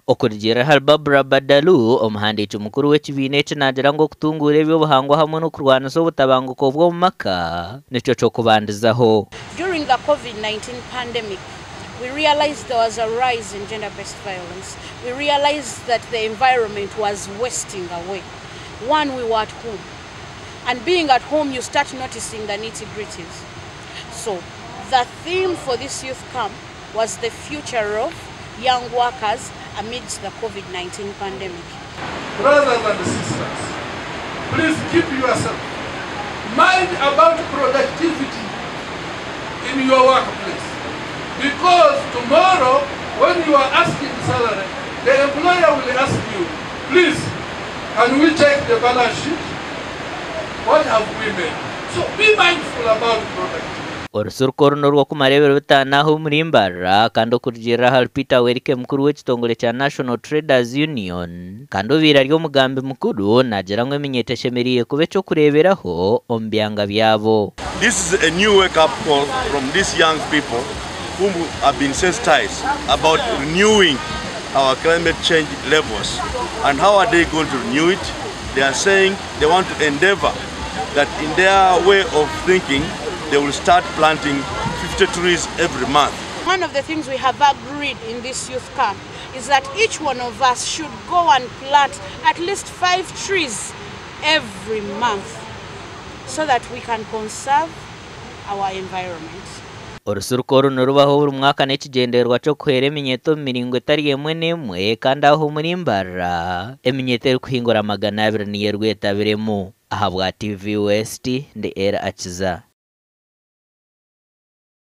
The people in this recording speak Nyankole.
Okurugiirira ahari Barbara Badalu, omuhandiiki mukuru w'ekibiina eki naagira ngu okutunguura eby'obuhangwa hamwe n'okurwanisa obutabanguko bw'omu maka nikyo ky'okubandizaho. During the COVID-19 pandemic, we realized there was a rise in gender-based violence. We realized that the environment was wasting away. One, we were at home. And being at home, you start noticing the nitty-gritties. So the theme for this youth camp was the future of young workers amidst the COVID-19 pandemic. Brothers and sisters, please keep yourself mind about productivity in your workplace. Because tomorrow, when you are asking salary, the employer will ask you, please, can we check the balance sheet? What have we made? So be mindful about productivity. Orusuruka oru n'orw'okumara ebiro 5 aho omuri Mbarara kandi okurugiirira ahari Peter Werike mukuru w'ekitongore kya National Traders Union kandi obaire ari omugambi mukuru naagira ngu eminyeeto eshemereire kuba eky'okureeberaho omu byanga byabo. This is a new wake-up call from these young people who have been sensitized about renewing our climate change levels. And how are they going to renew it? They are saying they want to endeavor that in their way of thinking, they will start planting 50 trees every month. One of the things we have agreed in this youth camp is that each one of us should go and plant at least 5 trees every month so that we can conserve our environment. Orusuruka oru nirubaho buri mwaka n'ekigyendererwa ky'okuhwera eminyeeto omu miringo etari emwe n'emwe kandi aho omuri Mbarara eminyeeto erikuhingura 200 niyo erwetabiremu. Ahabwa TV West ndi Era Akiza.